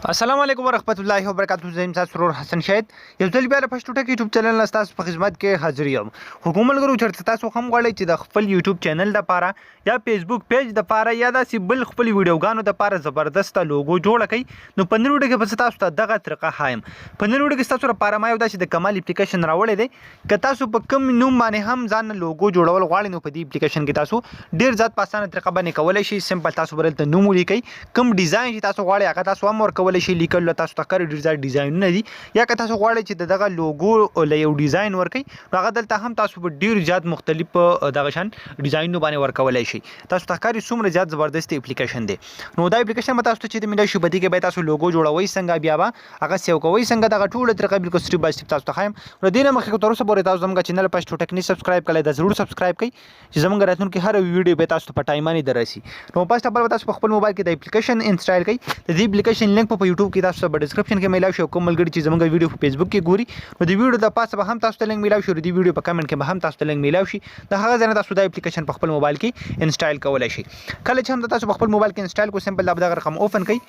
السلام علیکم ورحمت الله وبرکاته. زه یم ستاسو ورور حسن شاهد، یو ځل بیا د پښتو ټک یوټیوب چینل نه ستاسو په خدمت کې حاضر یم. خو کوم ملګرو چېرته تاسو هم غواړئ چې د خپل یوټیوب چینل دپاره یا فیسبوک پیج دپاره یا داسې بل خپل ویډیوګانو دپاره زبردسته لوګو جوړه کړئ، نو په نن ویډیو کې به زه تاسو ته دغه طریقه ښایم. په نن ویډیو کې ستاسو لپاره ما یو داسې د کمال اپلیکیشن راوړی دی. که تاسو په کوم نوم باندې هم ځان لوګو جوړول غواړئ، نو په دې اپلیکیشن کې تاسو ډیر زیات په اسانه طریقه باندې کولای شئ. سمپل تاسو به دلته نوم ولیکئ، کوم ډیزاین چې تاسو غواړئ هغه تاسو هم ورکولای شئ لیکلو. تاسو ته ښکاري ډیر زیات ډیزاینونه دي. یا که تاسو غواړئ چې د دغه لوګو له یو ډیزاین ورکئ، نو هغه دلته هم تاسو په ډیر زیات مختلف دغه شان ډیزاینونو باندې ورکولای شئ. تاسو ته ښکاري څومره زیات زبردست اپلیکیشن دی. نو دا اپلیکیشن به تاسو ته چې ملای شي، په دې کې به تاسو لوګو جوړوئ څنګه، بیا به هغه سیو کوئ څنګه، دغه ټوله طریقه بالکل سټیپ بای سټیپ تاسو ته ښایم. نو دې نه مخکې تر اوسه پورې تاسو زموږ چینل پښتو ټیک نه سبسکرایب کړئ، دا ضرور سبسکرایب کړئ چې زموږ راتلونکي هر ویډیو به تاسو ته په ټایم باندې درسي. نو فرست اف تاسو په خپل موبایل کې د اپلیکیشن انسټال کړئ. د دې اپلیکیشن لینک په یوټیوب کې تاسو ته په ډیسکرپشن کې میلاو شي. کوم ملګري چې زموږ ویډیو په فیسبوک کې ګوري، نو د ویډیو د پاسه به هم تاسو ته لینک میلاو شي، د ویډیو په کمنټ کې به هم تاسو ته لینک میلاو شي. د هغه ځای نه تاسو د اپلیکیشن په خپل موبایل کې انسټال کولای شئ. کله چې هم تاسو په خپل موبایل کې انسټال کو، سمپل دا دغه رقم اوپن کړئ.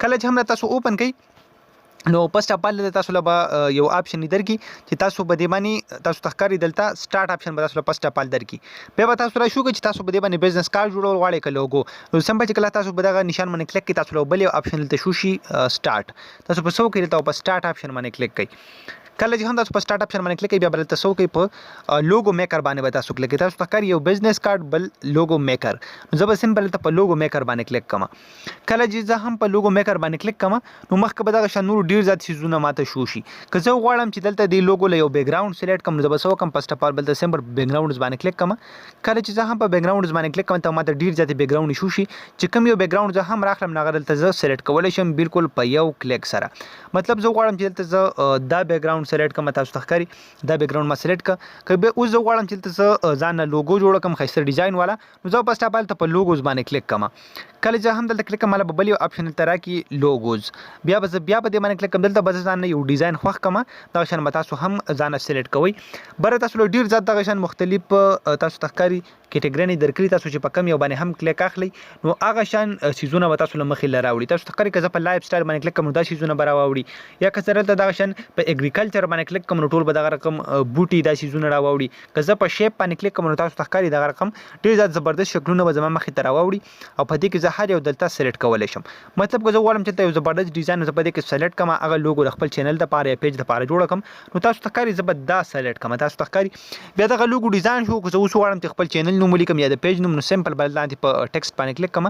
کله چې هم تاسو اوپن کړئ، نو فرست اف آل تاسو له یو آپشن درکې چې تاسو به دې باندې تاسو ته ښکاري دلته سٹارټ آپشن به تاسو له فرست اف آل درکې. بیا به تاسو را شو چې تاسو به دې باندې بزنس کارت جوړول غواړئ که لوګو. نو سمپل چې کله تاسو به دغه نشان باندې کلیک کړئ، تاسو له بل یو آپشن دلته شو شي سٹارټ. تاسو په څو کې دلته په سٹارټ آپشن باندې کلیک کړئ. کله چې هم تاسو په سٹارټ آپشن باندې کلیک کړئ، بیا به دلته څو کې په لوګو میکر باندې به تاسو کلیک کړئ. تاسو ته ښکاري یو بزنس کارت، بل لوګو میکر. نو زه به سمپل دلته په لوګو میکر باندې کلیک کوم. کله چې زه هم په لوګو میکر باندې کلیک کوم، نو مخکې به دغه شان نور ډیر زیات څیزونه ماته شو شي. که زه غواړم چې دلته د لوګو له یو بیکګراوند سلیکټ کوم، نو زه به څه وکړم؟ فرست اف آل دلته سمپل بیکګراوند باندې کلیک کوم. کله چې زه هم په بیکګراوند باندې کلیک کوم، ته ماته ډیر زیات بیکګراوند شو شي. چې کوم یو بیکګراوند زه هم راخلم، هغه دلته زه سلیکټ کولی شم بالکل په یو کلیک سره. مطلب زه غواړم چې دلته زه دا بیکګراوند سلیکټ کوم. تاسو ته ښکاري دا بیکګراوند ما سلیکټ که به اوس زه غواړم چې دلته زه ځان لوګو جوړ کړم ښایسته ډیزاین والا، نو زه فرست اف آل ته په لوګوز باندې کلیک کوم. کله چې هم دلته کلیک کوم، به بل یو آپشن دلته راکړي لوګوز. بیا به زه بیا په دې باندې کلیک کوم. دلته به زه ځان یو ډیزاین خوښ کوم. دغه شان به تاسو هم ځان سلیکټ کوئ. بره تاسو له ډیر زیات دغه شان مختلف تاسو ته ښکاري کیټګوري درکړي. تاسو چې په کم یو باندې هم کلیک اخلئ، نو هغه شان څیزونه به تاسو له مخې له راوړي. تاسو ته ښکاري که زه په لایف سټایل باندې کلیک کوم، نو دا څیزونه به راوړي، یا که زه دلته دغه شان په اګریکلچر باندې کلیک کوم، نو ټول به دغه رقم بوټي دا څیزونه راوړي. که زه په شیپ باندې کلیک کوم، نو تاسو ته ښکاري دغه رقم ډیر زیات زبردست شکلونه به زما مخې ته راوړي او په دې کې زه هر یو دلته سلیکټ کولی شم. مطلب که زه غواړم چې یو زبردست ډیزاین زه په دې کې سلیکټ کړم، هغه لوګو د خپل چینل دپاره یا پیج دپاره جوړ کړم، نو تاسو ته ښکاري زه به دا سلیکټ کړم. تاسو ته ښکاري بیا دغه لوګو ډیزاین شو. که زه اوس غواړم چې خپل چینل نوم ولیکم یا د پیج نوم، نو سمپل به لاندې په ټیکسټ باندې کلیک کوم.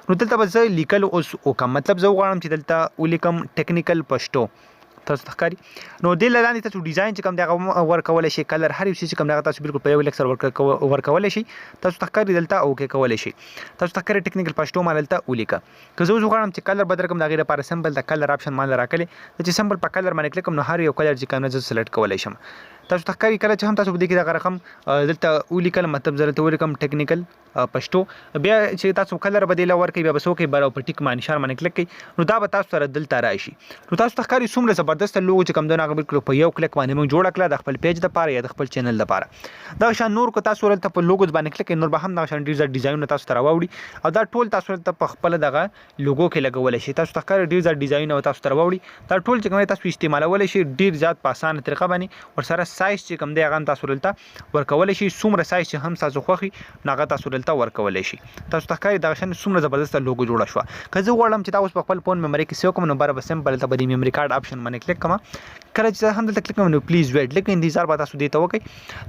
نو دلته به زه لیکل اوس وکم. مطلب زه غواړم چې دلته ولیکم ټیکنیکل پښتو. تاسو ته ښکاري، نو دې لاندې تاسو ډیزاین چې کوم دی هغه ورکولی شئ، کلر هر یو چې کوم دی هغه تاسو بالکل په یو کلیک سره ورکولی شئ. تاسو ته ښکاري دلته اوکې کولی شئ. تاسو ته ښکاري ټیکنیکل پښتو ما دلته ولیکه. که زه اوس غواړم چې کلر بدل کړم، د هغې لپاره سمپل د کلر آپشن ما راکړی. چې سمپل په کلر باندې کلیک کوم، نو هر یو کلر چې کوم زه سلیکټ کولی شم. تاسو ته ښکاري کله چې هم تاسو په دې کې دغه رقم دلته ولیکل، مطلب زه دلته ولیکم ټیکنیکل پښتو، بیا چې تاسو کلر بدیله ورکړئ، بیا به څه وکړئ؟ بر او په ټیک باندې نشان باندې کلیک کړئ، نو دا به تاسو سره دلته راشي. نو تاسو ته ښکاري څومره زبردست لوګو چې کوم دی هغه بالکل په یو کلیک باندې موږ جوړه کړه د خپل پیج دپاره یا د خپل چینل دپاره. دغه شان نور که تاسو دلته په لوګوز باندې کلیک کړئ، نور به هم دغه شان ډېر زیات ډیزاینونه تاسو ته راوړي او دا ټول تاسو دلته په خپل دغه لوګو کې لګولی شئ. تاسو ته ښکاري ډېر زیات ډیزاینونه تاسو ته راوړي. دا ټول چې کوم تاسو استعمالولی شئ ډېر زیات په اسانه طریقه باندې. ورسره سایز چې کوم دی هغه هم تاسو دلته ورکولی شئ. څومره سایز چې هم تاسو خوښ وي، نو هغه تاسو دلته ورکولی شئ. تاسو ته ښکاري دغه شان څومره زبردسته لوګو جوړه شوه. که زه غواړم چې دا اوس په خپل فون میموري کې سیو کوم، نو بره به سمپل دلته به د میموري کارت آپشن باندې کلیک کوم. کله چې هم دلته کلیک کوم، نو پلیز ویټ، لږ انتظار به تاسو دې ته وکړئ،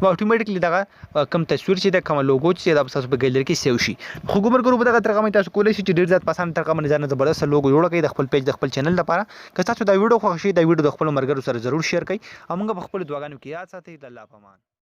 نو اتوماتیکلی دغه کوم تصویر چې د کوم لوګو چې دا به تاسو په ګیلری کې سیو شي. خو ملګرو، په دغه طریقه باندې تاسو کولی شئ چې ډېر زیات په اسانه طریقه باندې ځان زبردست لوګو جوړ کړئ د خپل پیج، د خپل چینل لپاره. که تاسو دا ویډیو خوښ شي، دا ویډیو د خپلو ملګرو سره ضرور شیر کړئ او موږ په خپلو دعاګانو کې یاد ساتئ. د الله په امان.